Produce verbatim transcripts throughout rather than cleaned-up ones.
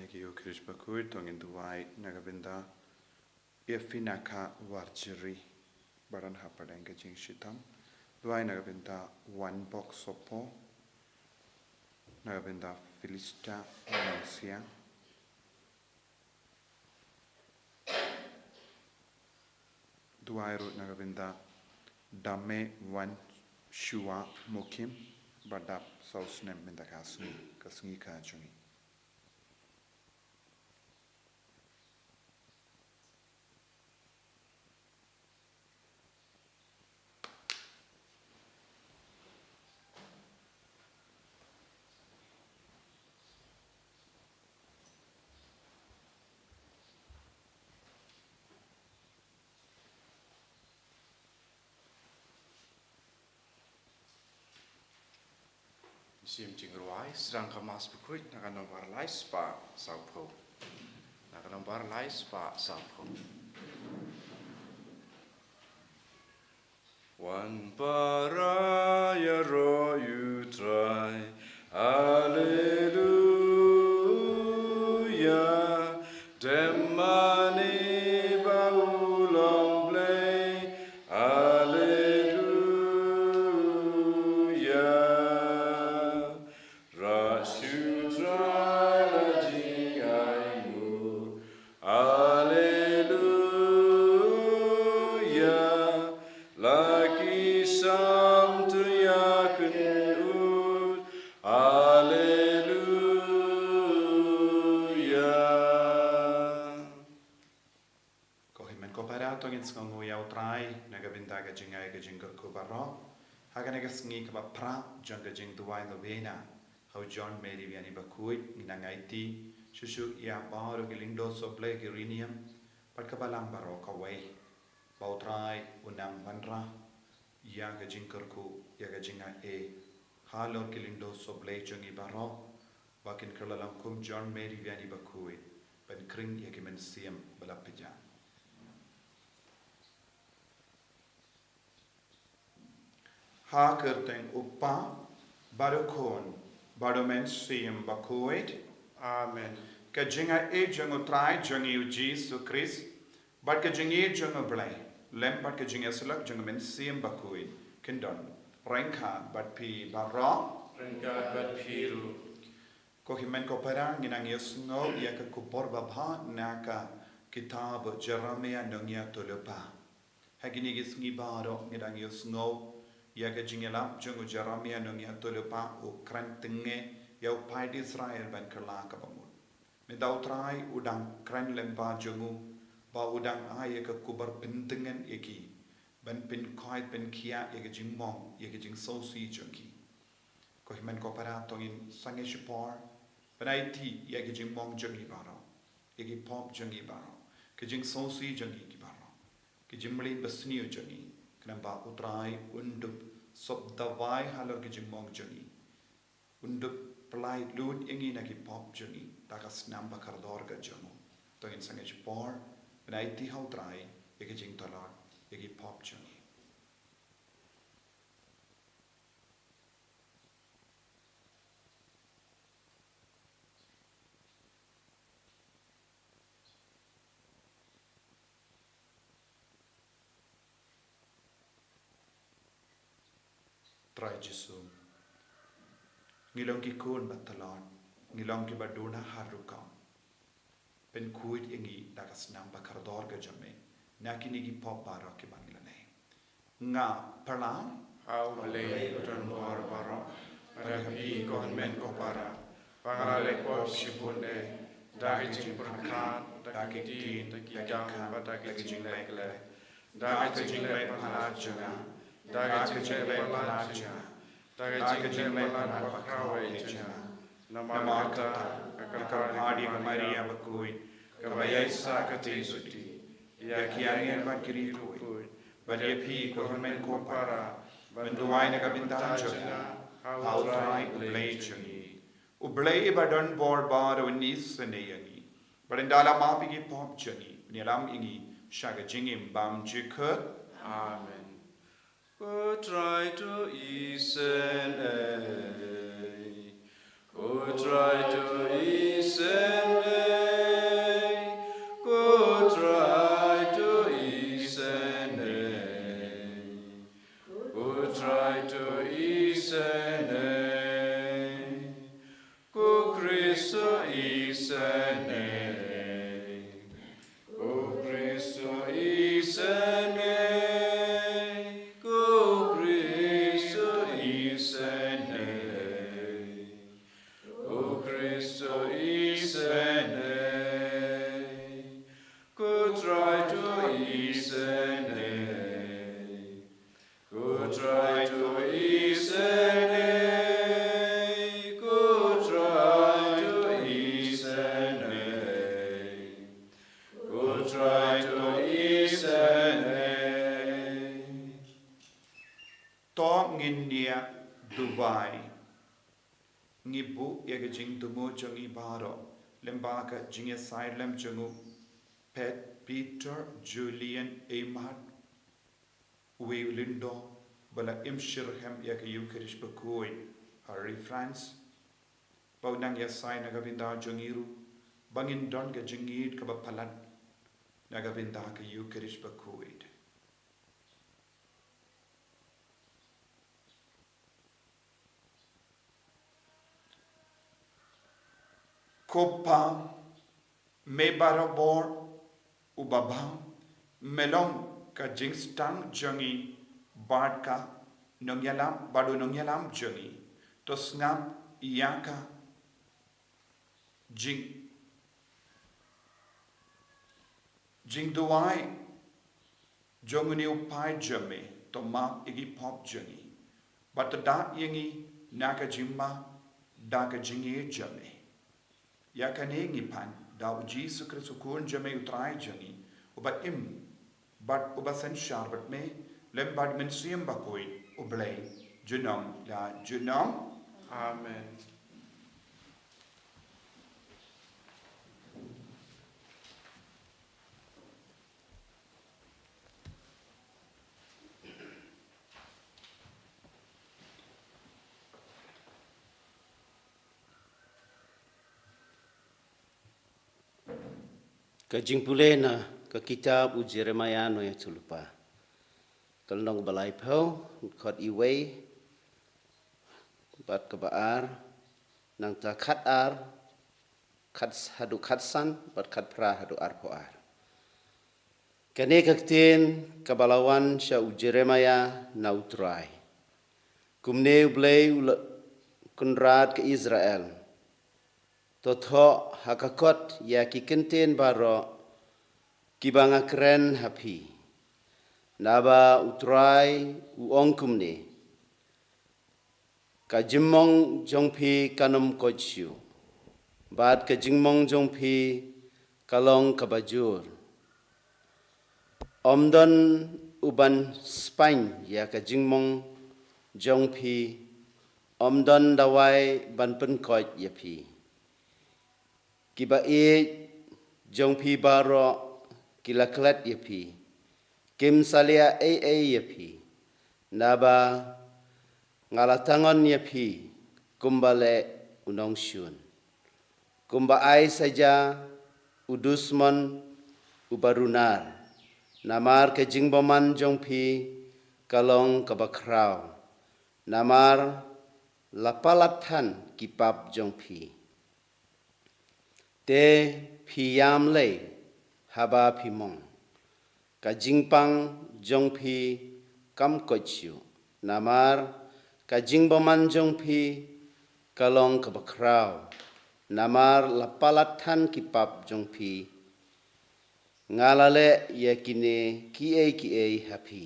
Ïa ki ïa u Khrist bakhuid, to ngin duwai na ka bynta Efinaka Warjri, ba don hapdeng ka jingshitom. Duwai na ka bynta Wanbok Sopo, na ka bynta Filista Nongsiang. Duwai ruh na ka bynta Dame Wanshua Mukim, ba dap saw snem mynta ka sngi, ka sngi ka jong ngi. Shim jingrwai, sdang ka Mass bakhuid na ka nombar lai spah sawphew. Na ka nombar lai spah sewphew. Wan para ïaroh ïa u Trai. Haleluya. Dem mane ba u long Blei. Haleluya. Rah shu Trai la jingai mut. Haleluya. La ki sam tu ïa kynut. Haleluya. Ko hynmen ko para, to ngin sngewnguh ïa u Trai na ka bynta ka jingai ka jingkyrkhu baroh. Ha kane ka sngi kaba phra jong ka jingduwai novena ha u John Mary Vianney bakhuid, ngin nang aiti shuh shuh ïa baroh ki lyngdoh sohblei, ki riewniam bad ka balang baroh kawei, ba u Trai un nang wanrah ïa ka jingkyrkhu, ïa ka jingai halor ki lyngdoh sohblei jong ngi baroh, ba kin kylla lang kum John Mary Vianney bakhuid, ban khring ïa ki mynsiem ba la pynjah. Ha ka kyrteng u Kpa, bad u Khun, bad u Mynsiem Bakhuid. Amen. Ka jingai jong u Trai jong ngi u Jisu Khrist, bad ka jingïeit jong u Blei, lem bad ka jingïasyllok jong u Mynsiem Bakhuid, kin don ryngkat bad phi baroh. Ryngkat bad phi ruh. Ko hynmen ko para, ngin nang ïasngew ïa ka khubor babha na ka kitab Jeremiah Nongïathuhlypa. Ha kine ki sngi baroh ngi dang ïasngew ïa ka jingïalap jong u Jeremiah Nongïathuhlypa, u kren tyngneh ïa u paid Israel ban kylla kaba mut. Mynta u Trai u dang kren lyngba jong u, ba u dang ai ïa ka khubor pyntngen ïa ki, ban pynkhiah, pynkhiah ïa ka jingmong, ïa ka jingsngewsih jong ki. Ko hynmen ko para, to ngin sangeh shipor ban aiti ïa ka jingmong jong ngi baroh, ïa ki pop jong ngi baroh, ka jingsngewsih jong ngi ki baroh, ka jingmlien basniew jong ngi, khnang ba u Trai un dup sop dawai halor ka jingmong jong ngi. Un dup pyllait lut ïa ngi na ki pop jong ngi da ka snam ba kordor ka jong u. To ngin sangeh shipor ban aiti ha u Trai ïa ka jingtlot ïa ki pop jong ngi. Trai Jisu, ngi long ki khun ba tlot, ngi long kiba duna ha rukom. Pynkhuid ïa ngi da ka snam ba kordor ka jong me na kine ki pop baroh kiba ngi la leh. Nga pyrshang ha u Blei uba don bor baroh, bad ha phi ko hynmen ko para, ba nga la leh pop shibun eh, da ka jingpyrkhat, da ka ktien, da ka kam, bad da ka jingleh. Da ka jingleh palat jong nga, da ka jingleh palat jong nga, da ka jingleh palat bakhraw eh jong nga. Namar kata, nga kyrpad ïa ka Maria bakhuid, kaba ïaisah katei sotti, ïa ki angel bad ki riewkhuid, bad ïa phi ko hynmen ko para, ban duwai na ka bynta jong nga ha u Trai u Blei jong ngi. U Blei uba don bor baroh un isynei ïa ngi, bad un da la map ïa ki pop jong ngi, un ïalam ïa ngi sha ka jingim bymjukut. Amen. U Trai to isynei. U Trai to isynei. Duwai. Ngi buh ïa ka jingthmu jong ngi baroh lyngba ka jingïasaid lem jong u Pet Peter Julian Eimat, uwei u lyngdoh ba la im shitrhem ïa ka Ïukharist bakhuid ha ri France, ba un nang ïasaid na ka bynta jong ngi ruh, ba ngin don ka jingïeit kaba palat na ka bynta ka Ïukharist bakhuid. Ko Pa, me barabor uba bha, me long ka jingstad jong ngi bad ka nongïalam, bad u nongïalam jong ngi. To sngap ïa ka jing jingduwai jong une u paid jong me, to map ïa ki pop jong ngi, bad to da ïa ngi na ka jingma da ka jingïeit jong me. Ïa kane ngi pan da u Jisu Khrist u Khun jong me u Trai jong ngi, uba im bad uba synshar bad me lem bad Mynsiem Bakhuid, U Blei, junom la junom. Amen. Ka jingpule na ka kitab u Jeremiah nongïathuhlypa. Ka lynnong ba laiphew, khot iwei bad kaba ar, nangta khat ar, khat haduh khat san, bad khat phra haduh arphew ar. Kane ka ktien kaba la wan sha u Jeremiah na u Trai. Kumne U Blei u la kynrad ka Israel. To thoh ha ka kot ïa ki kyntien baroh kiba nga kren ha phi. Naba u Trai u ong kumne: Ka jingmong jong phi kan ym koit shuh, bad ka jingmong jong phi ka long kaba jur. Ym don uban spaiñ ïa ka jingmong jong phi, ym don dawai ban pynkoit ïa phi. Kiba ïeit jong phi baroh ki la klet ïa phi, kim salia ei ei ïa phi. Naba nga la tangon ïa phi kumba leh u nongshun, kumba ai saja u dusmon uba runar. Namar ka jingbymman jong phi ka long kaba khraw, namar la palat than ki pap jong phi. Te phi ïam lei haba phi mong: Ka jingpang jong phi kam koit shuh, namar ka jingbymman jong phi ka long kaba khraw, namar la palat than ki pap jong phi. Nga la leh ïa kine kiei kiei ha phi.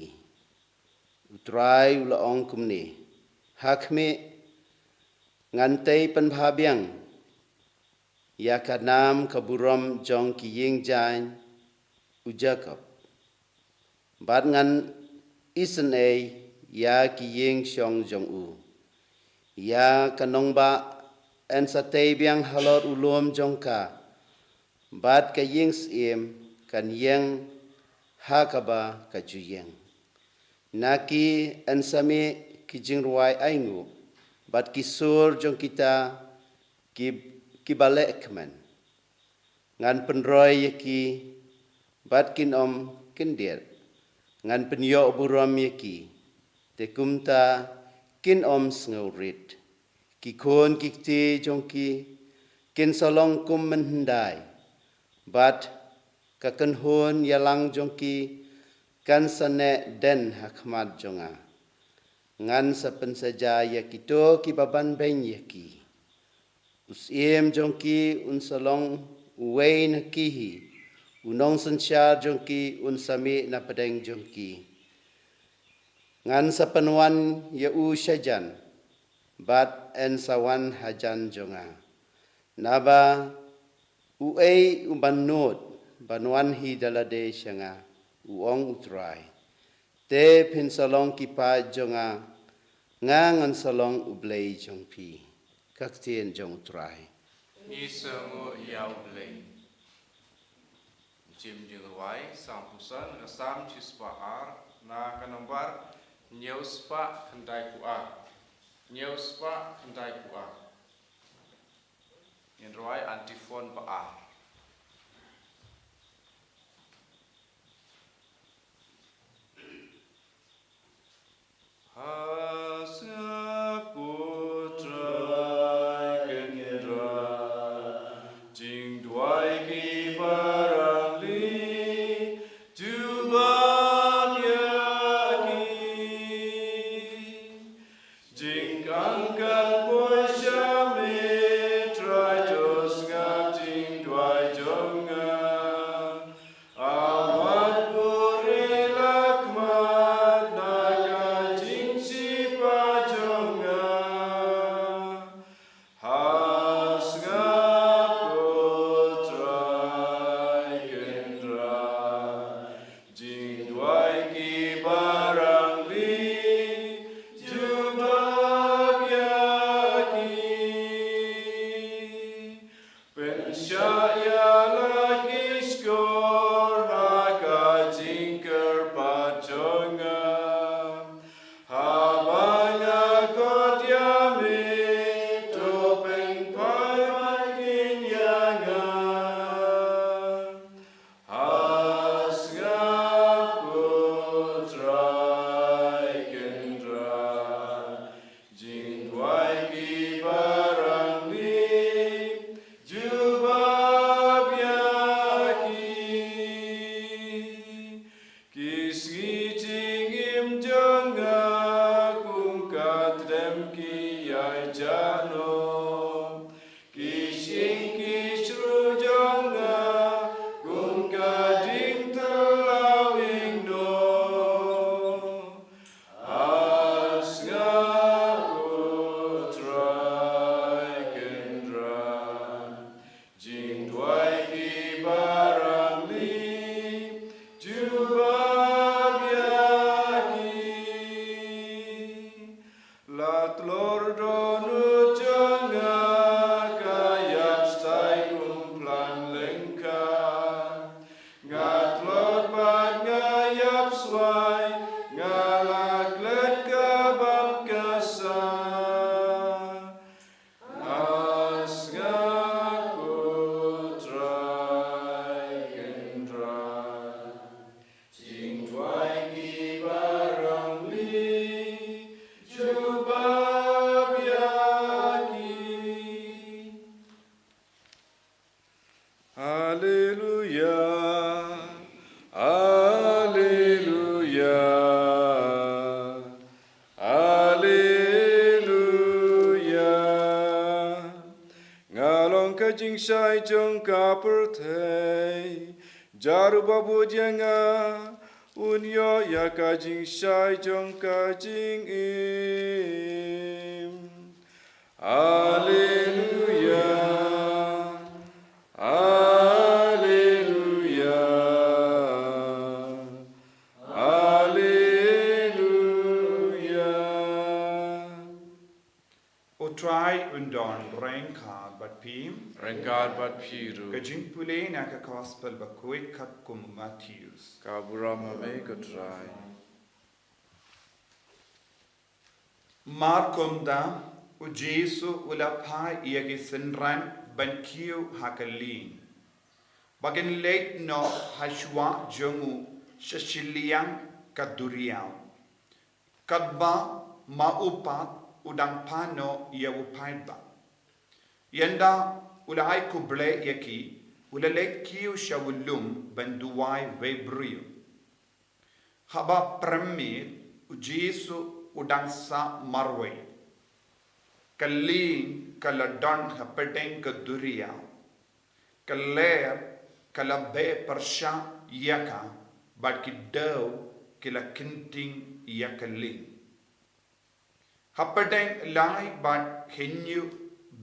U Trai u la ong kumne: Ha khmih, ngan tei pynbha biang ïa ka nam ka burom jong ki ïing jaiñ u Jakob, bad ngan isynei ïa ki ïing shong jong u. Ïa ka nongbah yn sa tei biang halor u lum jong ka, bad ka ïing syiem kan ïeng ha kaba ka ju ïeng. Na ki yn sa mih ki jingrwai ainguh, bad ki sur jong kita ki, kiba leh kmen. Ngan pynroi ïa ki, bad kin ym kyndit. Ngan pynïoh burom ïa ki, te kumta kin ym sngewrit. Ki khun ki kti jong ki kin sa long kum mynhyndai, bad ka kynhun ïalang jong ki kan sa neh dien ha khmat jong nga. Ngan sa pynsaja ïa kito kiba banbeiñ ïa ki. U syiem jong ki un sa long uwei na ki hi, u nongsynshar jong ki un sa mih na pdeng jong ki. Ngan sa pynwan ïa u shajan, bad yn sa wan hajan jong nga. Naba uei uban nud ban wan hi da lade sha nga, u ong u Trai. Te phin sa long ki paid jong nga, Nga ngan sa long U Blei jong phi. Ka ktien jong U Trai. Ngi sngewnguh ïa U Blei. Jingim jingrwai Salm phew san, ka Salm shispah ar, na ka nombar hynñiew spah khyndai phew ar. Hynñiew spah khyndai phew ar. Ngin rwai antiphon ba ar. Ha sngap ko Trai kynrad, jingduwai ki barangli, jubab ïa ki. Jingkang kan poi sha me Trai, to sngap jingduwai jong nga. Awad buhrieh la khmat na ka jingshipa jong nga. Ha sngap ko Trai kynrad, jingduwai ki barangli, jubab ïa ki. Pynshah ïa la ki shkor ha ka jingkyrpad jong nga. Haba nga khot ïa me, to pynphai ban ïa nga. Ha sngap ko Trai kynrad, jingduwai ki barangli, jubab ïa ki. Ki sngi jingim jong nga kum ka tdem ki ïai jah noh. Ki shyieng ki shru jong nga kum ka ding tyrlawing noh. Ha sngap ko Trai kynrad, jingduwai ki barangli, jubab ïa ki. La tlot dohnud jong nga ka ïap stai kum plan lyngkha. Nga tlot bad nga ïap swai, nga la klet ka bam ka sah. Ha sngap ko Trai kynrad, jingduwai ki barangli, jubab ïa ki. Haleluya, haleluya, haleluya. Nga long ka jingshai jong ka pyrthei, jar uba bud ïa nga, un ïoh ïa ka jingshai jong ka jingim. Haleluya, haleluya, haleluya. U Trai un don ryngkat bad phi. Ryngkat bad phi ruh. Ka jingpule na ka Gospel bakhuid katkum u Mathaios. Ka burom ha me ko Trai. Mar kumta, u Jisu u la phai ïa ki synran ban kiew ha ka lieng, ba kin leit noh ha shuwa jong u sha shiliang ka duriaw, katba ma u pat u dang phai noh ïa u paidbah. Ynda u la ai khublei ïa ki, u la leit kiew sha u lum ban duwai wei briew. Haba prem miet, u Jisu u dang sah marwei. Ka lieng ka la don hapdeng ka duriaw. Ka lyer ka la beh pyrshah ïa ka, bad ki dew ki la kynting ïa ka lieng. Hapdeng lai bad hynñiew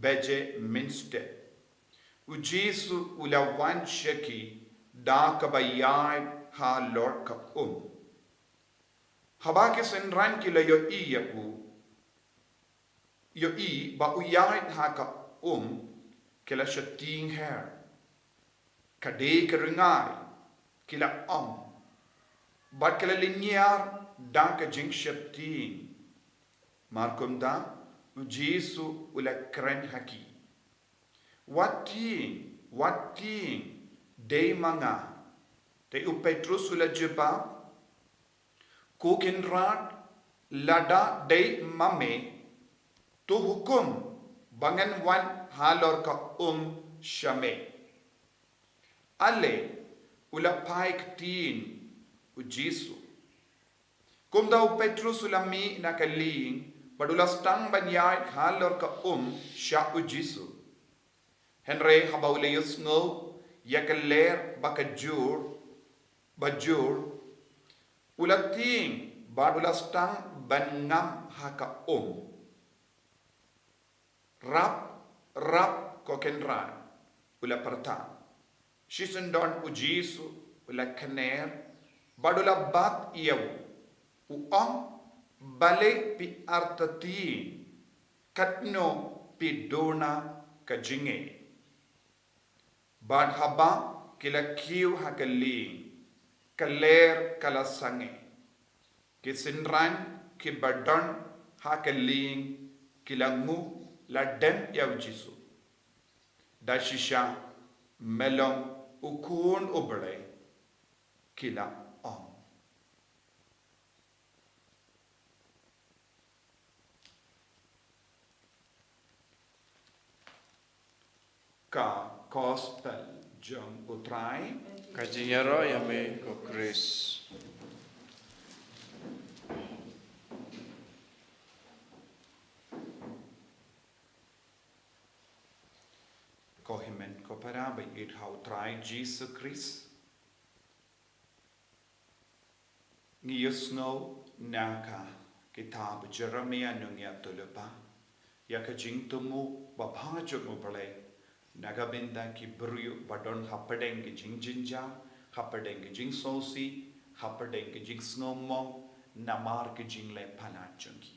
baje mynstep, u Jisu u la wan sha ki da kaba ïaid halor ka um. Haba ki synran ki la ïohi ïa u, ïohi ba u ïaid ha ka um, ki la sheptieng her. Ka dei ka ryngai, ki la ong. Bad ki la lynñiar da ka jingsheptieng. Mar kumta, u Jisu u la kren ha ki. Wat tieng, wat tieng, dei ma nga. Te u Petrus u la jubab, Ko Kynrad, lada dei ma me, to hukum ba ngan wan halor ka um sha me. Ale, u la phai ktien u Jisu. Kumta u Petrus u la mih na ka lieng, bad u la sdang ban ïaid halor ka um sha u Jisu. Hynrei haba u la ïohsngew ïa ka lyer ba ka jur, ba jur, u la tieng bad u la sdang ban ngam ha ka um. Rap, rap ko Kynrad, u la pyrta. Shisyndon u Jisu u la kner bad u la bat ïa u, u ong, balei phi artatien, katno phi duna ka jingngeit. Bad haba ki la kiew ha ka lieng, ka lyer ka la sangeh. Ki synran kiba don ha ka lieng ki la nguh, la dem ïa u Jisu. Da shisha me long u Khun u Blei, ki la ong. Ka Gospel jong u Trai. Ka jingïaroh ïa me ko Khrist. Ko hynmen ko para ba ïeit ha u Trai Jisu Khrist. Ngi ïohsngew na ka kitab Jeremiah nongïathuhlypa ïa ka jingthmu babha jong u Blei na ka bynta ki briew ba don hapdeng ki jingjynjar, hapdeng ki jingsngewsih, hapdeng ki jingsngewmong namar ki jingleh palat jong ki.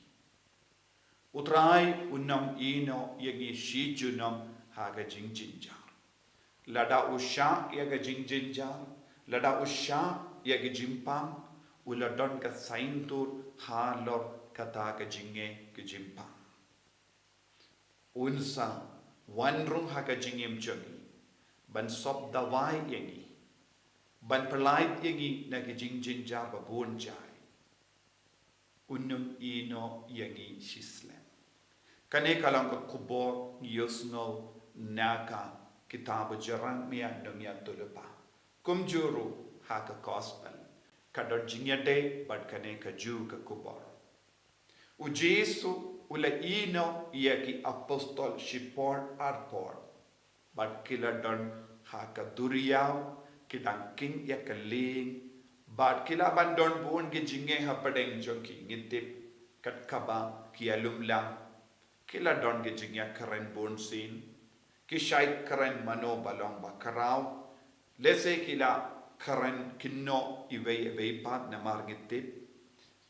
U Trai un ym ïehnoh ïa ngi shi junom ha ka jingjynjar. Lada u shah ïa ka jingjynjar, lada u shah ïa ka jingpang, u la don ka saiñdur halor kata ka jingeh ka jingpang. Un sa wan rung ha ka jingim jong ngi, ban sop dawai ïa ngi, ban pyllait ïa ngi na ka jingjynjar ba bun jai. Un ym ïehnoh ïa ngi shi slem. Kane ka long ka khubor ngi ïohsngew na ka kitab Jeremiah nongïathuhlypa. Kumjuh ruh ha ka Gospel ka don jingïadei bad kane kajuh ka khubor. U Jisu u la ïehnoh ïa ki apostol shipor arpor. Bad ki la don ha ka duriaw, ki dang kheiñ ïa ka lieng. Bad ki lah ban don bun ki jingeh hapdeng jong ki, ngi tip, kat kaba ki ïalumlang. Ki la don ki jingïakren bunsien. Ki shait kren mano ba long ba khraw. Lehse ki la kren kynnoh iwei iwei pat namar ngi tip.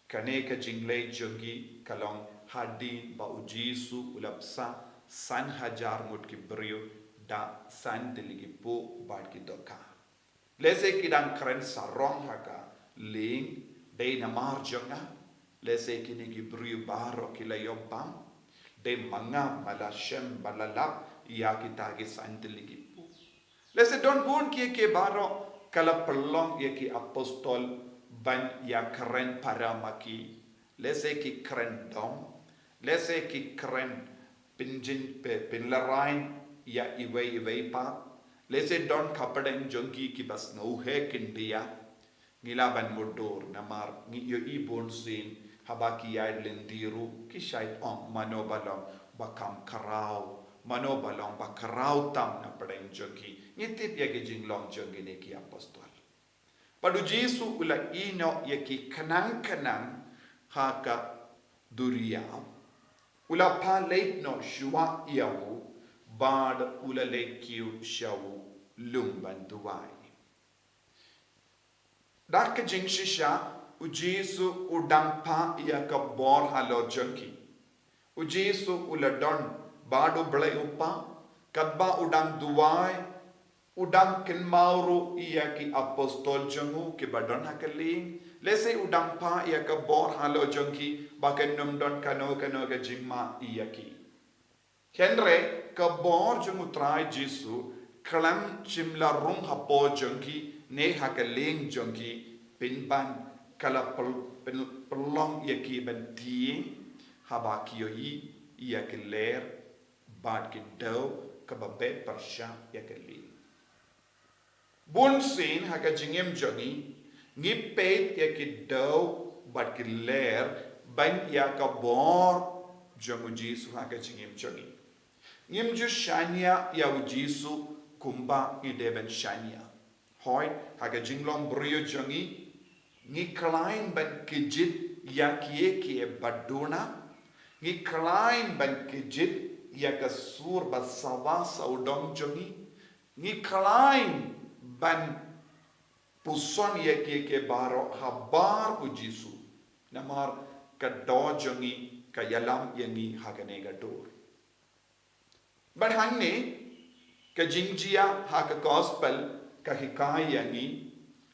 Kane ka jingleh jong ki ka long hadien ba u Jisu u la bsa san hajar ngut ki briew da san tylli ki pud bad ki dohkha. Lehse ki dang kren sarong ha ka lieng, dei namar jong nga. Lehse kine ki briew baroh ki la ïoh bam. Dei ma nga ma la shem ba la lap ïa kita ki san tylli ki pud. Lehse don bun kiei kiei baroh ka la pynlong ïa ki apostol ban ïakren para ma ki. Lehse ki kren dom. Lehse ki kren pynjin, pynlehraiñ ïa iwei iwei pat. Lehse don hapdeng jong ki kiba sngewheh khyndiat. Ngi lah ban mutdur namar ngi ïohi bunsien haba ki ïaid lynti ruh ki shait ong mano ba long ba kham khraw, mano ba long ba khraw tam napdeng jong ki. Ngi tip ïa ki jinglong jong kine ki apostol. Bad u Jisu u la ïehnoh ïa ki khnang khnang ha ka duriaw. U la phah leit noh shuwa ïa u bad u la leit kiew sha u lum ban duwai. Da ka jingshisha, u Jisu u dang phah ïa ka bor halor jong ki. U Jisu u la don bad u Blei u Kpa, katba u dang duwai, u dang kynmaw ruh ïa ki apostol jong u kiba don ha ka lieng, lehse u dang phah ïa ka bor halor jong ki ba kan ym don kano kano ka jingma ïa ki. Hynrei ka bor jong u Trai Jisu khlem shym la rung hapoh jong ki ne ha ka lieng jong ki, pynban ka la pyl-, pyl-, pynlong ïa ki ban tieng haba ki ïohi ïa ki ler bad ki dew kaba beh pyrshah ïa ka lieng. Bun sien ha ka jingim jong ngi, ngi peit ïa ki dew bad ki ler ban ïa ka bor jong u Jisu ha ka jingim jong ngi. Ngim ju shaniah ïa u Jisu kumba ngi dei ban shaniah. Hooid, ha ka jinglong briew jong ngi, ngi khlaiñ ban kjit ïa kiei kiei ba duna, ngi khlaiñ ban kjit ïa ka sur ba sawa sawdong jong ngi, ngi khlaiñ ban puson ïa kiei kiei baroh habar u Jisu. Namar ka doh jong ngi ka ïalam ïa ngi ha kane ka dur. Bad hangne, ka jingjia ha ka gospel ka hikai ïa ngi,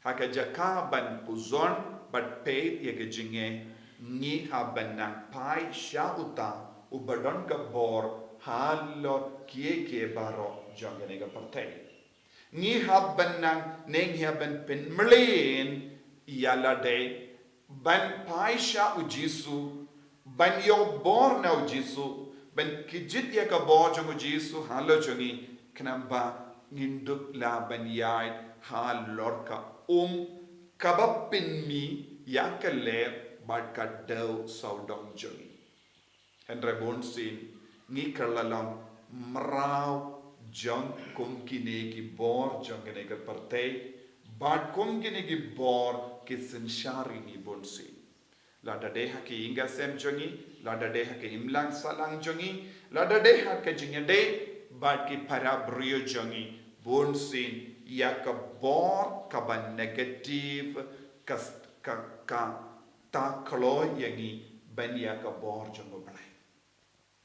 ha ka jaka ban puson bad peit ïa ka jingeh, ngi hap ban nang phai sha uta uba don ka bor halor kiei kiei baroh jong kane ka pyrthei. Ngi hap ban nang ne ngi hap ban pynmlien ïa lade ban phai sha u Jisu, ban ïoh bor na u Jisu, ban kjit ïa ka bor jong u Jisu halor jong ngi, khnang ba ngin dup lah ban ïaid halor ka um kaba pynmih ïa ka ler bad ka dew sawdong jong ngi. Hynrei bun sien ngi kylla long mraw jong kum kine ki bor jong kane ka pyrthei, bad kum kine ki bor ki synshar ïa ngi bun sien. Lada dei ha ki ïing ki sem jong ngi, lada dei ha ki imlang sahlang jong ngi, lada dei ha ka jingïadei bad ki para briew jong ngi, bun sien ïa ka bor kaba negative ka, ka, ka ta kloi ïa ngi ban ïa ka bor jong u Blei.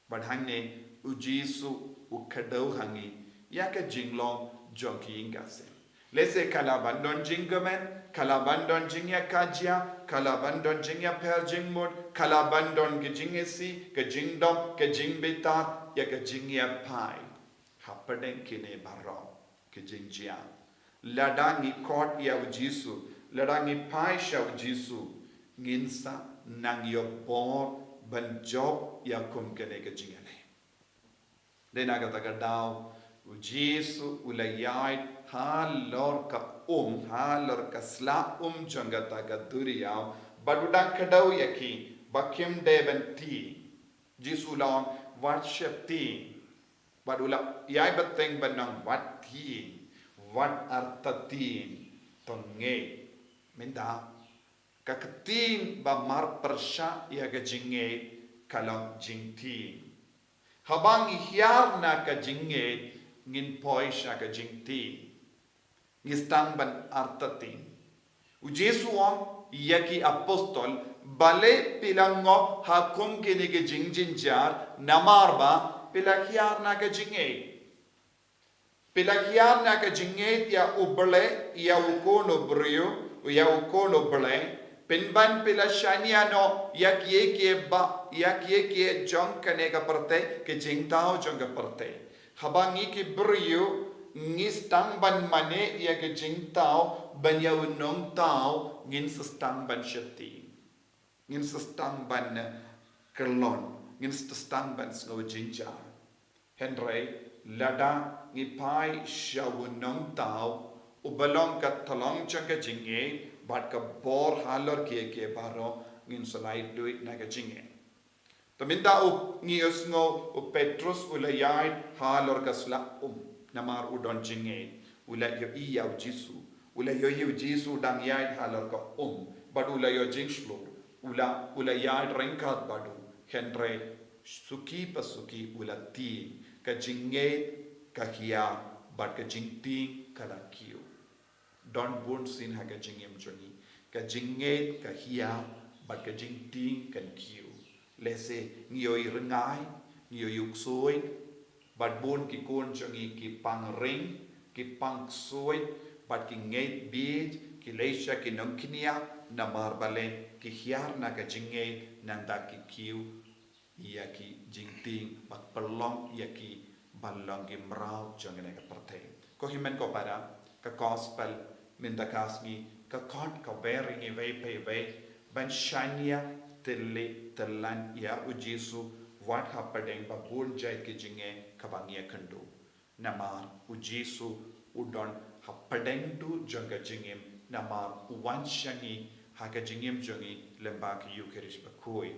Bad hangne u Jisu u kdew ha ngi ïa ka jinglong jong ki ïing ki sem. Lehse ka lah ban don jingkmen, ka lah ban don jingïakajia, ka lah ban don jingïapher jingmut, ka lah ban don ka jingisih, ka jingdom, ka jingbitar, ïa ka jingïaphai. Hapdeng kine baroh ki jingjia, lada ngi khot ïa u Jisu, lada ngi phai sha u Jisu, ngin sa nang ïoh bor ban jop ïa kum kane ka jingïaleh. Dei na kata ka daw u Jisu u la ïaid halor ka um, halor ka sla um jong kata ka duriaw, bad u dang kdew ïa ki ba kim dei ban tieng. Jisu u la ong, wat sheptieng. Bad u la ïai bteng ban ong, wat tieng, wat artatien, to ngeit. Mynta ka ktien ba mar pyrshah ïa ka jingngeit ka long jingtieng. Haba ngi hiar na ka jingngeit, ngin poi sha ka jingtieng. Ngi sdang ban artatien. U Jisu u ong ïa ki apostol, balei phi la ngop ha kum kine ki jingjynjar, namar ba phi la hiar na ka jingngeit. Phi la hiar na ka jingngeit ïa u Blei, ïa u Khun u briew, ïa u Khun u Blei. Pynban phi la shaniah noh ïa kiei kiei ba, ïa kiei kiei jong kane ka pyrthei, ki jingthaw jong ka pyrthei. Haba ngi ki briew ngi sdang ban mane ïa ki jingthaw, ban ïa u nongthaw, ngin sa sdang ban sheptieng. Ngin sa sdang ban kyllon, ngin sa sdang ban sngew jynjar. Hynrei lada ngi phai sha u nongthaw uba long ka tyllong jong ka jingngeit bad ka bor halor kiei kiei baroh, ngin sa lait duh na ka jingngeit. Te mynta u, ngi ïohsngew u Petrus u la ïaid halor ka sla um namar u don jingngeit. U la ïohi ïa u Jisu. U la ïohi u Jisu u dang ïaid halor ka um bad u la ïoh jingshlur. U la, u la ïaid ryngkat bad u. Hynrei suki pa suki u la tieng. Ka jingngeit ka hiar bad ka jingtieng ka la kiew. Don bun sien ha ka jingim jong ngi. Ka jingngeit ka hiar bad ka jingtieng kan kiew. Lehse ngi ïohi ryngai, ngi ïohi u ksuid, bad bun ki khun jong ngi ki pang ring, ki pang ksuid, bad ki ngeit bieit, ki leit sha ki nongkñia, namar balei ki hiar na ka jingngeit, nangta ki kiew ïa ki jingtieng, bad pynlong ïa ki ban long ki mraw jong kane ka pyrthei. Ko hynmen ko para, ka gospel mynta ka sngi ka khot kawei ïa ngi iwei pa iwei ban shaniah, tylli tyllan ïa u Jisu wat hapdeng ba bun jait ki jingeh kaba ngi ïakynduh. Namar u Jisu u don hapdeng duh jong ka jingim, namar u wan sha ngi ha ka jingim jong ngi lyngba ka Ïukharist bakhuid.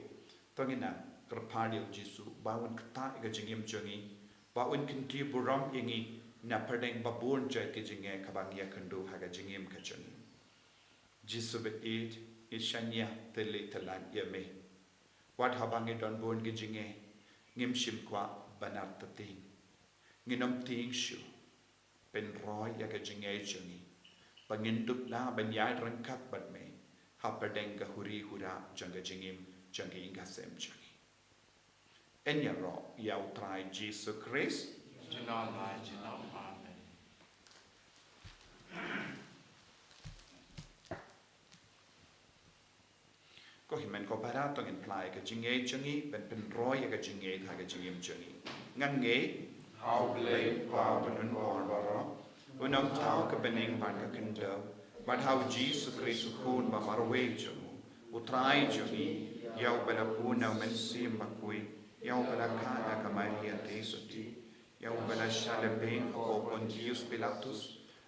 To ngin nang kyrpad ïa u Jisu ba un ktah ïa ka jingim jong ngi, ba un kyntiew burom ïa ngi napdeng ba bun jait ki jingeh kaba ngi ïakynduh ha ka jingim ka jong ngi. Jisu baieit, ngi shaniah tylli tyllan ïa me. Wat haba ngi don bun ki jingeh, ngim shym kwah ban artatien. Ngin ym tieng shuh. Pynroi ïa ka jingngeit jong ngi ba ngin dup lah ban ïaid ryngkat bad me hapdeng ka huri hura jong ka jingim jong ka ïing ka sem jong ngi. Yn ïaroh ïa u Trai Jisu Khrist. Junom la junom. Amen. Ko hynmen ko para, to ngin plie ïa ka jingngeit jong ngi ban pynroi ïa ka jingngeit ha ka jingim jong ngi. Ngan ngeit ha U Blei U Kpa Badonbor baroh, U Nongthaw ka bneng bad ka khyndew, bad ha U Jisu Khrist U Khun ba marwei jong U, U Trai jong ngi, ïa uba la bun na U Mynsiem Bakhuid, ïa uba la kha na ka Maria Theisotti, ïa uba la shah lehbeiñ hapoh Pontius Pilatus,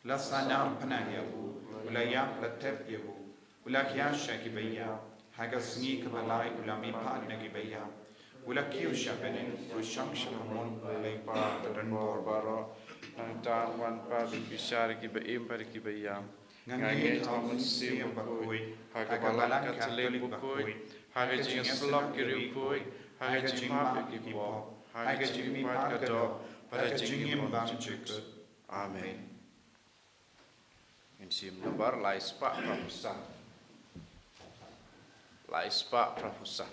la sahnarphna ïa u, u la ïap, la tep ïa u, u la hiar sha kiba ïap, ha ka sngi kaba lai u la mihpat na kiba ïap, u la kiew sha bneng, u shong sha kamon U Blei U Kpa Badonbor baroh. Nangta un wan pat ban bishar ïa kiba im bad ïa kiba ïap. Nga ngeit ha U Mynsiem Bakhuid, ha ka Balang Katholik bakhuid, ha ka jingïasyllok ki riewkhuid, ha ka jingmap ïa ki pop, ha ka jingmihpat ka doh, bad ha ka jingim bymjukut. Amen. Ngin shim nambar lai spah phra phew san. Lai spah phra phew san.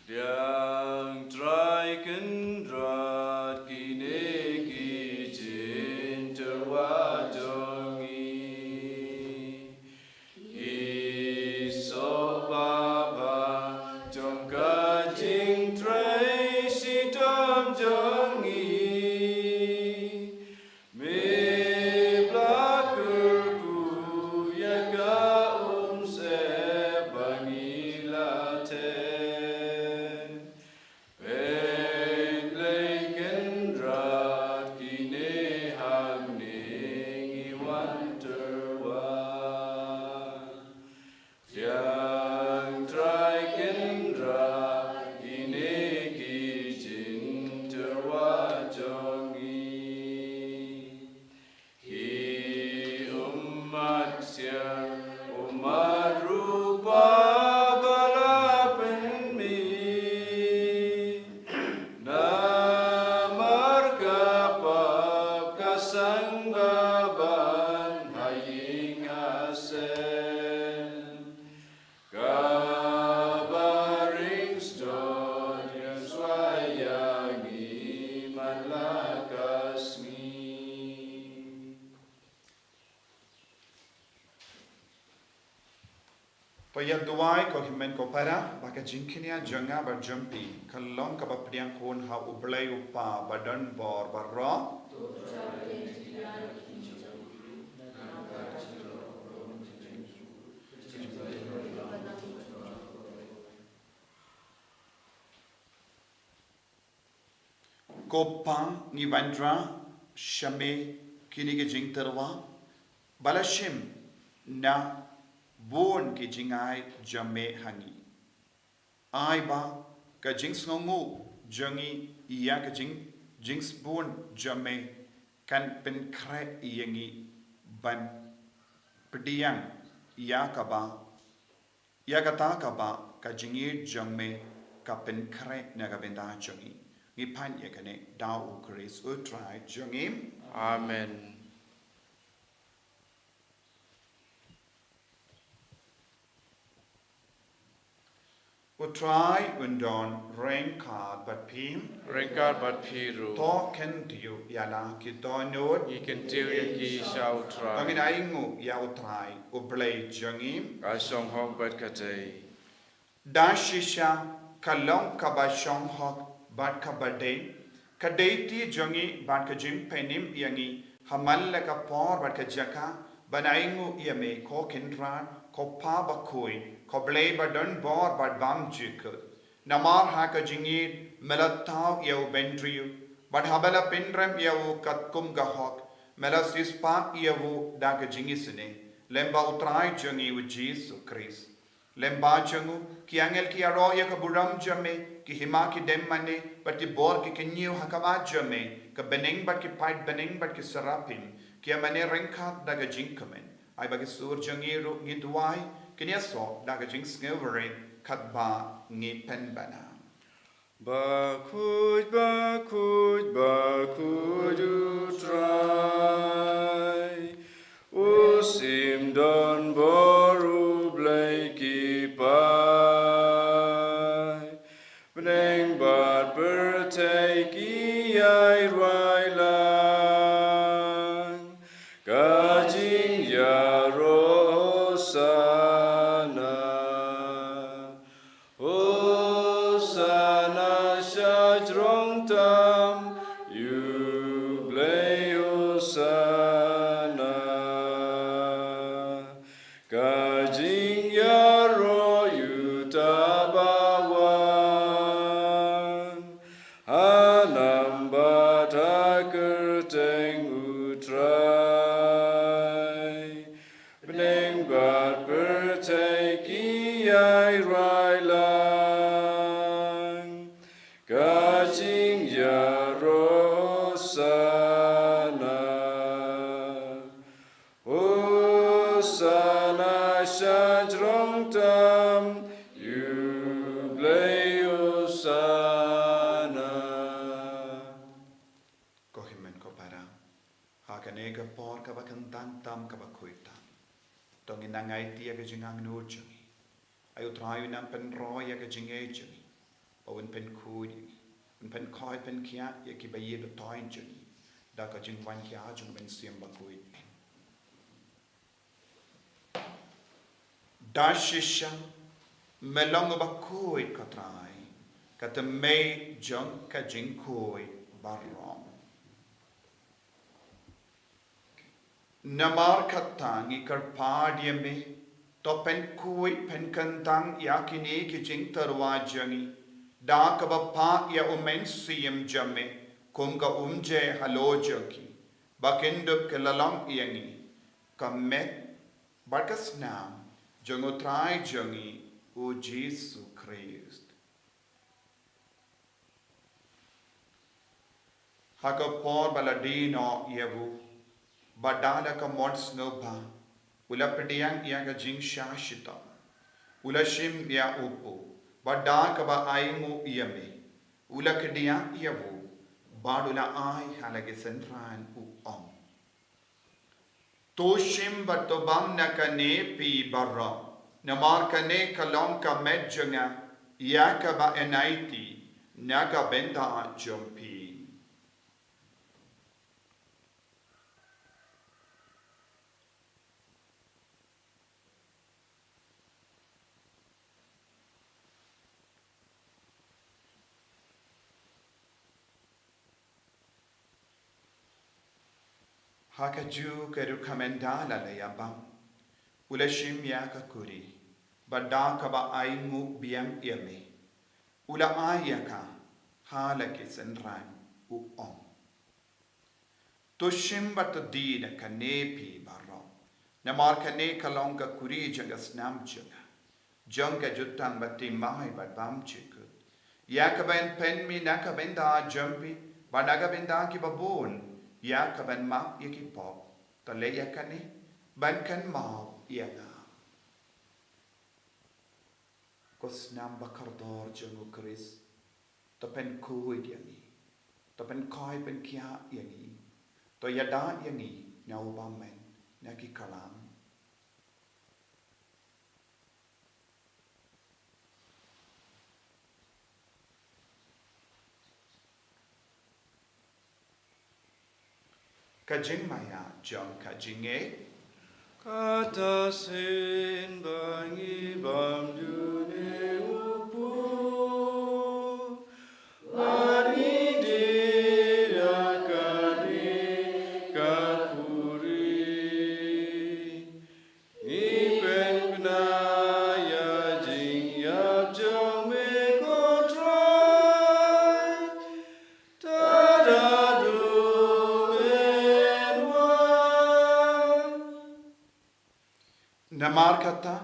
Pdiang Trai Kynrad kine ki jingtyrwa jong ngi. Ki sohpha bha jong ka jingtrei shitom jong ngi. Me la kyrkhu ïa ka umsyep ba ngi la theh. Peit, Blei Kynrad, kine hangne ngi wan tyrwa. Pdiang Trai Kynrad, kine ki jingtyrwa jong ngi. Ki ummat ksiar, ummat ruh ba la pynmih. Namar ka pap ka sangba ban ha ïing ha sem. Kaba ring sdot ïa shuwa ïa ngi man la ka sngi. To ïa duwai ko hynmen ko para, ba ka jingkñia jong nga bad jong phi kan long kaba pdiang khun ha U Blei U Kpa Badonbor baroh. Ko Pa, ngi wanrah sha me kine ki jingtyrwa ba la shim na bun ki jingai jong me ha ngi. Ai ba ka jingsngewnguh jong ngi ïa ka jing, jingsbun jong me kan pynkhreh ïa ngi ban pdiang ïa kaba, ïa kata kaba ka jingïeit jong me ka pynkhreh na ka bynta jong ngi. Ngi pan ïa kane da U Khrist U Trai jong ngi. Amen. U Trai un don ryngkat bad phi. Ryngkat bad phi ruh. To kyntiew ïa la ki dohnud. Ngi kyntiew ïa ki sha u Trai. To ngin ainguh ïa u Trai u Blei jong ngi. Ka shong hok bad ka dei. Da shisha ka long kaba shong hok bad kaba dei. Ka dei ti jong ngi bad ka jingpynim ïa ngi ha man la ka por bad ka jaka ban ainguh ïa me, ko Kynrad, ko Pa bakhuid, ko Blei ba don bor bad bym jukut. Namar ha ka jingïeit me la thaw ïa u bynriew, bad haba la pynrem ïa u katkum ka hok, me la siewspah ïa u da ka jingisynei, lem bad u Trai jong ngi u Jisu Khrist. Lem bad jong u, ki angel ki ïaroh ïa ka burom jong me, ki hima ki dem mane, bad ki bor ki kynñiew ha khmat jong me, ka bneng bad ki paid bneng bad ki serafim, ki ïa mane ryngkat da ka jingkmen. Ai ba ki sur jong ngi ruh ngi duwai, kin ïasoh da ka jingsngewrit katba ngi pynbna. Bakhuid, bakhuid, bakhuid u Trai, u sim don bor, u Blei ki paid. Bneng bad pyrthei ki ïai rwai lang, ka jingïaroh Hosana. Hosana sha jrong tam, ïa u Blei Hosana. Ka jingïaroh ïa uta ba wan ha nam bad ha kyrteng u Trai. Bneng bad pyrthei ki ïai rwai lang, ka jingïaroh Hosana. Hosana sha jrong tam, ïa u Blei Hosana. Ko hynmen ko para, ha kane ka por kaba kyntang tam kaba khuid tam, to ngin nang aiti ïa ka jingangnud jong ngi. Ai u Trai un nang pynroi ïa ka jingngeit jong ngi, ba un pynkhuid ïa ngi, un pynkhuid pynkhiah ïa ki ba ïeit ba toiñ jong ngi da ka jingwan khia jong u Mynsiem Bakhuid. Da shisha me long uba khuid ko Trai, ka tymmen jong ka jingkhuid baroh. Namar kata ngi kyrpad ïa me, to pynkhuid pynkyntang ïa kine ki jingtyrwa jong ngi da kaba phah ïa u Mynsiem jong me kum ka umjai halor jong ki, ba kin dup ki la long ïa ngi ka met bad ka snam jong u Trai jong ngi u Jisu Khrist. Ha ka por ba la die noh ïa u, bad da la ka mon sngewbha u la pdiang ïa ka jingshah shitom, u la shim ïa u pop, bad da kaba ainguh ïa me, u la kdiah ïa u, bad u la ai ha la ki synran, u ong: To shim bad to bam na kane phi baroh, namar kane ka long ka met jong nga, ïa kaba yn aiti na ka bynta jong phi. Ha kajuh ka rukom ynda la leit ïabam, u la shim ïa ka kuri, bad da kaba ainguh biang ïa me, u la ai ïa ka ha la ki synran, u ong: To shim bad to die na kane phi baroh, namar kane ka long ka kuri jong ka snam jong nga, jong ka jutang ba thymmai bad bym jukut, ïa kaban pynmih na ka bynta jong phi bad na ka bynta kiba bun, ïa kaban map ïa ki pop. To leh ïa kane ban kynmaw ïa nga. Ko snam ba kordor jong u Khrist, to pynkhuid ïa ngi, to pynkhuid pynkhiah ïa ngi, to ïada ïa ngi na u bymman na ki khlam. Ka jingmaïa jong ka jingngeit. Kata shisien ba ngi bam dune u pud, bad ngi die ïa kane ka khuri. Ngi pynbna ïa ka jingïap jong me ko Trai, tad haduh men wan. Namar kata,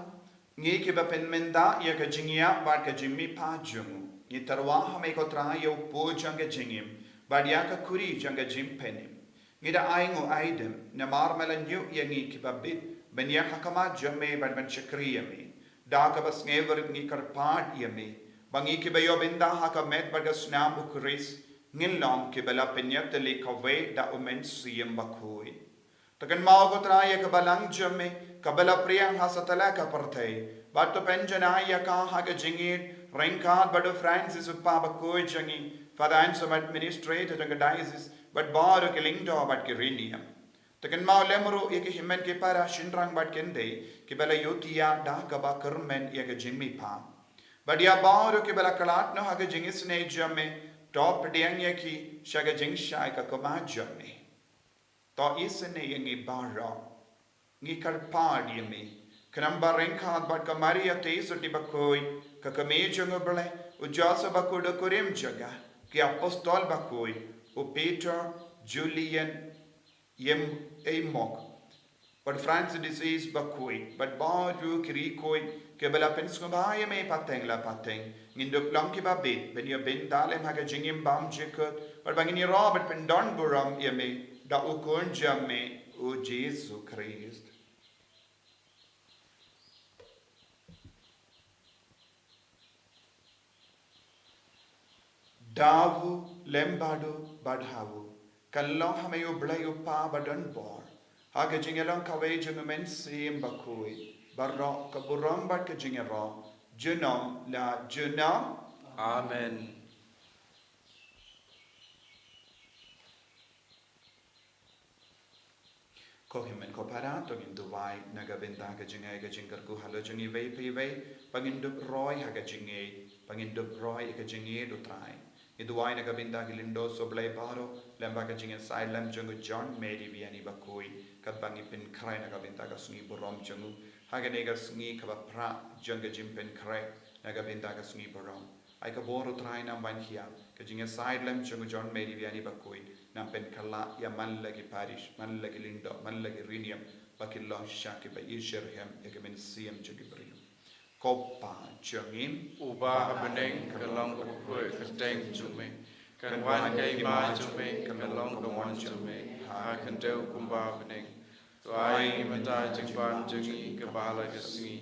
ngi kiba pynmyndah ïa ka jingïap bad ka jingmihpat jong u, ngi tyrwa ha me ko Trai ïa u pud jong ka jingim, bad ïa ka khuri jong ka jingpynim. Ngi da ainguh aidem, namar me la ñiuh ïa ngi kiba bit, ban ïaid ha khmat jong me bad ban shakri ïa me. Da kaba sngewrit ngi kyrpad ïa me, ba ngi kiba ïoh bynta ha ka met bad ka snam u Khrist, ngin long kiba la pynïatylli kawei da u Mynsiem Bakhuid. To kynmaw ko Trai ïa ka balang jong me, kaba la pdiang ha satlak ka pyrthei. Bad to pynjanai ïa ka ha ka jingïeit, ryngkat bad u Francis u Papa Bakhuid jong ngi, Father Anselm administrator jong ka diocese, bad baroh ki lyngdoh bad ki riewniam. To kynmaw lem ruh ïa ki hynmen ki para shynrang bad khyndai, kiba la ïohthiah da kaba kyrmen ïa ka jingmihpat. Bad ïa baroh kiba la khlad noh ha ka jingisynei jong me, to pdiang ïa ki sha ka jingshai ka khmat jong me. To isynei ïa ngi baroh. Ngi kyrpad ïa me. Khnang ba ryngkat bad ka Maria Theisotti Bakhuid, ka kmie jong u Blei, u Joseph Bakhuid u kurim jong ka, ki apostol bakhuid, u Peter, Julian, Ïem Ei Mok, bad Francis Bakhuid, bad baroh ki riewkhuid, kiba la pynsngewbha ïa me pateng la pateng, ngin dup long kiba bit, ban ïoh bynta lem ha ka jingim bymjukut, bad ba ngin ïaroh bad pyndon burom ïa me, da u Khun jong me, u Jisu Khrist. Da u, lem bad u, bad ha u, kan long ha me u Blei u Kpa badonbor, ha ka jingïalong kawei jong u Mynsiem Bakhuid, baroh ka burom bad ka jingïaroh, junom la junom. Amen. Ko hynmen ko para, to ngin duwai na ka bynta ka jingai ka jingkyrkhu halor jong iwei pa iwei, ba ngin dup roi ha ka jingngeit, ba ngin dup roi ha ka jingngeit u Trai. Ngi duwai na ka bynta ki lyngdoh sohblei baroh, lem bad ka jingïasaid lem jong u John Mary Vianney Bakhuid, katba ngi pynkhreh na ka bynta ka sngi burom jong u, ha kane ka sngi kaba phra jong ka jingpynkhreh na ka bynta ka sngi burom. Ai ka bor u Trai nang wan hiar, ka jingïasaid lem jong u John Mary Vianney Bakhuid, nang pynkylla ïa man la ki parish, man la ki lyngdoh, man la ki riewniam, ba kin long shisha kiba ïeit shitrhem ïa ka mynsiem jong ki briew. Ko Pa jong ngi, uba ha bneng, ka long kaba khuid ka kyrteng jong me. Kan wan ka hima jong me, kan long ka mon jong me, ha khyndew kumba ha bneng. To ai ngi mynta ka jingbam jong ngi kaba ha la ka sngi.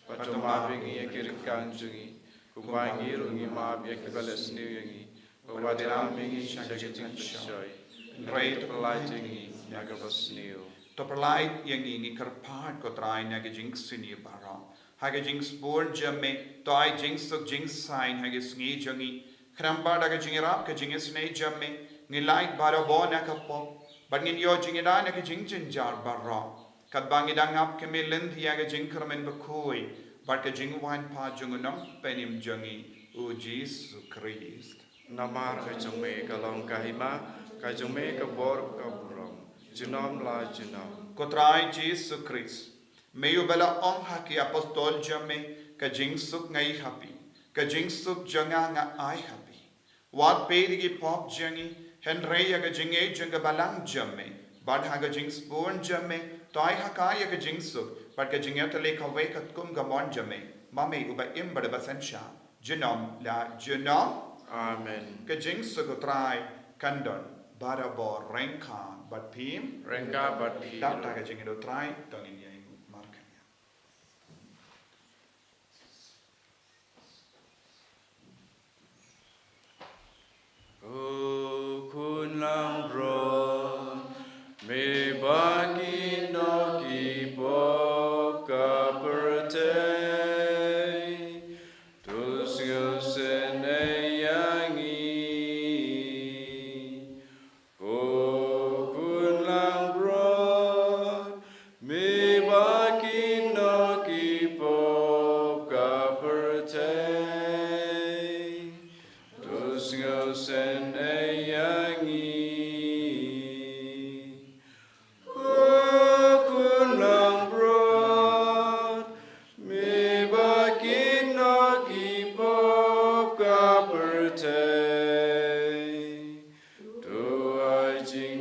Bad to map ïa ngi ïa ki ryngkang jong ngi, kumba ngi ruh ngi map ïa kiba leh sniew ïa ngi. Bad wat ïalam ïa ngi sha ka jingpynshoi, hynrei to pyllait ïa ngi na kaba sniew. To pyllait ïa ngi, ngi kyrpad ko Trai, na ka jingsniew baroh. Ha ka jingsbun jong me, to ai jingsuk jingsaiñ ha ka sngi jong ngi. Khnang ba da ka jingïarap ka jingisynei jong me, ngin lait barabor na ka pop, bad ngin ïoh jingïada na ka jingjynjar baroh. Katba ngi dang ap khmih lynti ïa ka jingkyrmen bakhuid bad ka jingwan pat jong u Nongpynim jong ngi, u Jisu Khrist. Namar ka jong me ka long ka hima, ka jong me ka bor, ka burom, junom la junom. Ko Trai Jisu Khrist, me uba la ong ha ki apostol jong me, ka jingsuk nga ai ha phi, ka jingsuk jong nga nga ai ha phi. Wat peit ïa ki pop jong ngi, hynrei ïa ka jingngeit jong ka balang jong me, bad ha ka jingsbun jong me, to ai ha ka ïa ka jingsuk bad ka jingïatylli kawei katkum ka mon jong me, ma me uba im bad uba synshar, junom la junom. Amen. Ka jingsuk u Trai kan don barabor ryngkat bad phi. Ryngkat bad phi. Dap da ka jingïada u Trai, to ngin ïainguh markhaïa. Ko Khun langbrot, me ba kin noh ki pop ka pyrthei, to sngewsynei ïa ngi. Ko Khun lang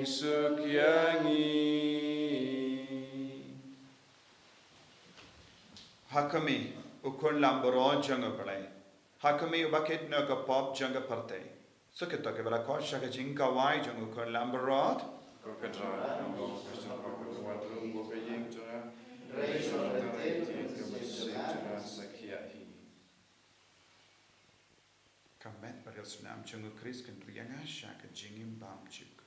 suk ïa ngi. Ha khmih, u khun lambarot jong U Blei. Ha khmih, uba kit noh ïa ka pop jong ka pyrthei. Sa kito kiba la khot sha ka jingkawei jong u khun lambarot. Ko Kynrad, nga ong, ka jong ka ka wan ruh ko ka ïing jong nga. Hynrei shu ong tang ïa kata ka mynsiem jong nga sa khiah hi. Ka met bad ka snam jong U Khrist kan ri ïa nga sha ka jingim bymjukut.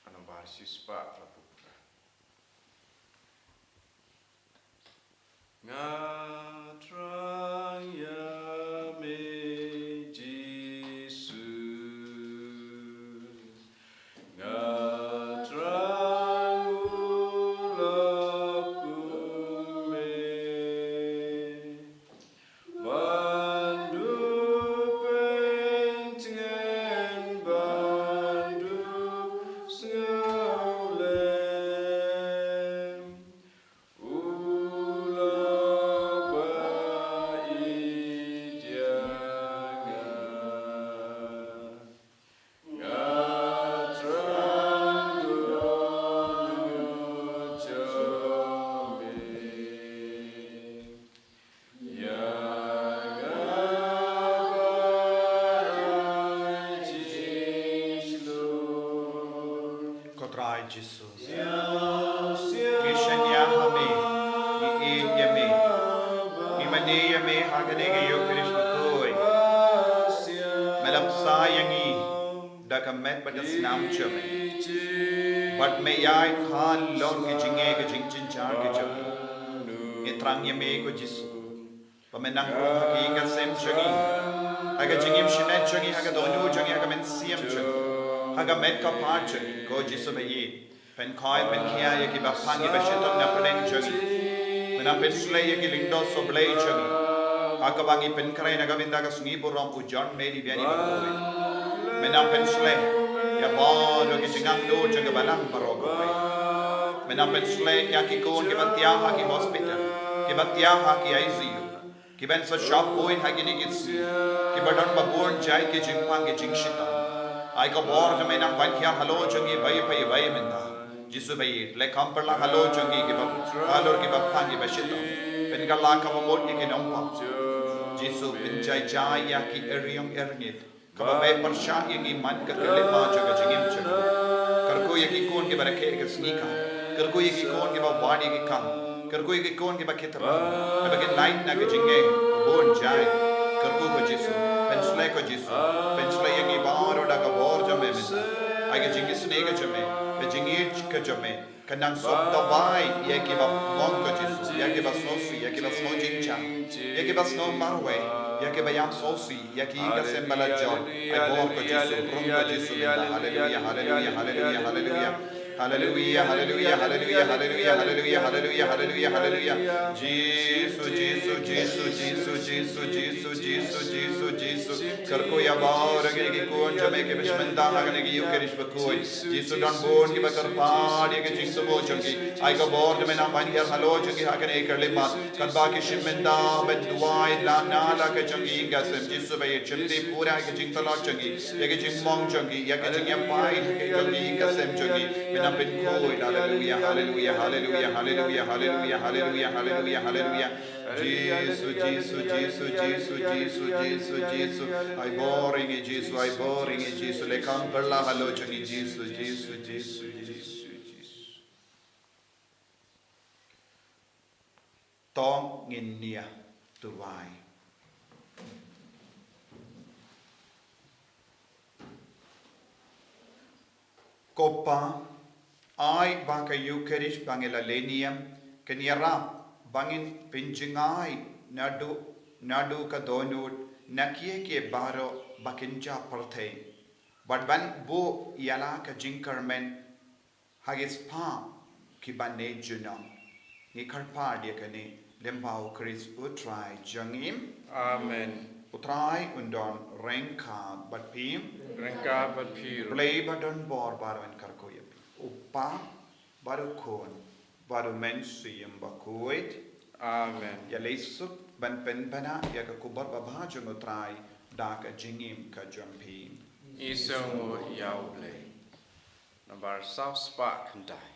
Ka nombar shispah phra phew phra. Nga thrang ïa me, Jisu. Nga thrang u lok kum me. Ban du pyntngen, ban du sngewlem. U lok ba ïeit ïa nga. Nga thrang don u jong me. Ïa nga ba ai jingslur. Ko Trai Jisu. Ngi shaniah ha me, ngi ïeit ïa me. Ngi mane ïa me ha kane ka Eukharist bakhuid. Me la bsa ïa ngi da ka met bad ka snam jong me. Bad me ïaid halor ki jingeh ki jingjynjar ki jong ngi. Ngi thrang ïa me ko Jisu. Ba me nang rung ha ka ïing ka sem jong ngi. Ha ka jingim shimet jong ngi, ha ka dohnud jong ngi, ha ka mynsiem jong ngi. Ha ka met ka phad jong ngi. Ko Jisu ba ïeit. Pynkhoi, pynkhia ïa kiba phang, kiba shitom na pdeng jong ngi. Me nang pynshlei ïa ki lyngdoh sohblei jong ngi. Ha kaba ngi pynkhreh na ka bynta ka sngi burom u John Mary Vianney bakhuid. Me nang pynshlei ïa baroh ki jingangnud jong ka balang baroh kawei. Me nang pynshlei ïa ki khun kiba thiah ha ki hospital, kiba thiah ha ki I C U. Kiban sa shah poi ha kine ki sngi, kiba don ba bun jait ki jingpang ki jingshitom. Ai ka bor jong me nang ban hiar halor jong ngi iwei pa iwei mynta. Jisu ba ïeit, leh kham pyrshah halor jong ngi kiba, halor kiba pang kiba shitom. Pynkylla kham mut ïa ki nongpang. Jisu pynjai jai ïa ki eriong erngit. Kaba me pyrshah ïa ngi man ka khyllipmat jong ka jingim jong ngi. Kyrkhu ïa ki khun kiba rakhe ka sngi kam. Kyrkhu ïa ki khun kiba wad ïa ki kam. Kyrkhu ïa ki khun kiba khitram. Haba kin lait na ka jingeh bun jait. Kyrkhu ko Jisu. Pynshlei ko Jisu. Pynshlei ïa ngi baroh da ka bor jong me mynta. Ai ka jingisynei ka jong me. Ka jingïeit ka jong me. Ka nang sop dawai ïa kiba mong ko Jisu, ïa kiba sngewsih, ïa kiba sngew jingjia, ïa kiba sngew marwei, ïa kiba ïam sngewsih, ïa ki ïing ka sem ba la jot. Ai bor ko Jisu, rung ko Jisu mynta. Haleluia, haleluia, haleluia, haleluia. Haleluia, haleluia, haleluia, haleluia, haleluia, haleluia, haleluia, haleluia. Jisu, Jisu, Jisu, Jisu, Jisu, Jisu, Jisu, Jisu, Jisu. Kyrkhu ïa baroh ki khun jong me kiba shim bynta ha kane ka Ïukharist bakhuid. Jisu, don bun kiba kyrpad ïa ka jingthmu jong ki. Ai ka bor jong me nang ban hiar halor jong ki ha kane ka khyllipmat. Katba ki shim bynta ban duwai la na la ka jong ki ïing ka sem. Jisu, ba ïa shim te pura ka jingtlot jong ki. Ïa ka jingmong jong ki, ïa ka jingïapai jong ki, ïa ka sem jong ki. Me nang pynkhuid, haleluia, haleluia, haleluia, haleluia, haleluia, haleluia, haleluia, haleluia. Jisu, Jisu, Jisu, Jisu, Jisu, Jisu, Jisu. Ai bor ïa ngi Jisu, ai bor ïa ngi Jisu. Leh kham pyrla halor jong ngi Jisu, Jisu, Jisu, Jisu, Jisu. To ngin ïa duwai. Ko Pa, ai ba ka Ïukharist ba ngi la leh niam kan ïarap ba ngin pynjngai naduh naduh ka dohnud na kiei kiei baroh ba kin jia pyrthei. Bad ban buh ïa la ka jingkyrmen ha ki spah kiba neh junom. Ngi kyrpad ïa kane lyngba U Khrist U Trai jong ngi. Amen. U Trai un don ryngkat bad phi. Ryngkat bad phi ruh. Blei ba don bor baroh un kyrkhu ïa phi. U Kpa bad U Khun bad U Mynsiem Bakhuid. Amen. Ïa leh suk ban pynbna ïa ka khubor babha jong U Trai da ka jingim ka jong phi. Isynei ïa U Blei. Nambar saw spah khyndai.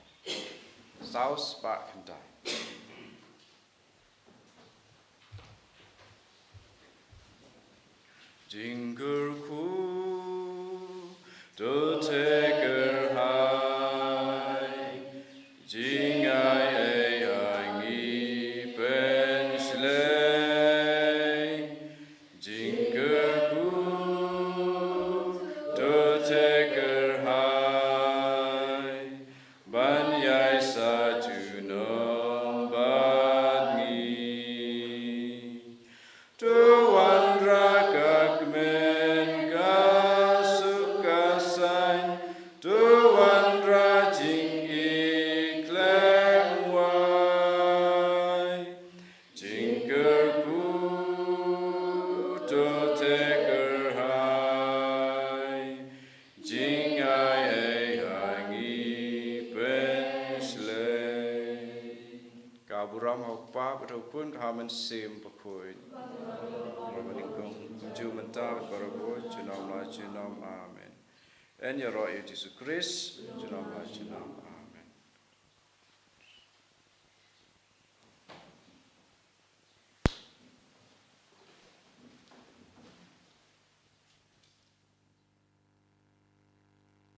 Saw spah khyndai. Jingkyrkhu to te kyrhai, jingai ei ha ngi pynshlei. Jingkyrkhu to te kyrhai, ban ïai sa junom bad ngi. To wanrah ka kmen ka suk ka saiñ, to wanrah jingïeit khlem wai. Jingkyrkhu to te kyrhai, jingai ei ha ngi pynshlei. Ka burom ha U Kpa bad ha U Khun bad ha U Mynsiem Bakhuid. Bad ha U Mynsiem Bakhuid. Kumjuh mynta bad barabor, junom la junom. Amen. Yn ïaroh ïa U Jisu Khrist, junom la junom. Amen.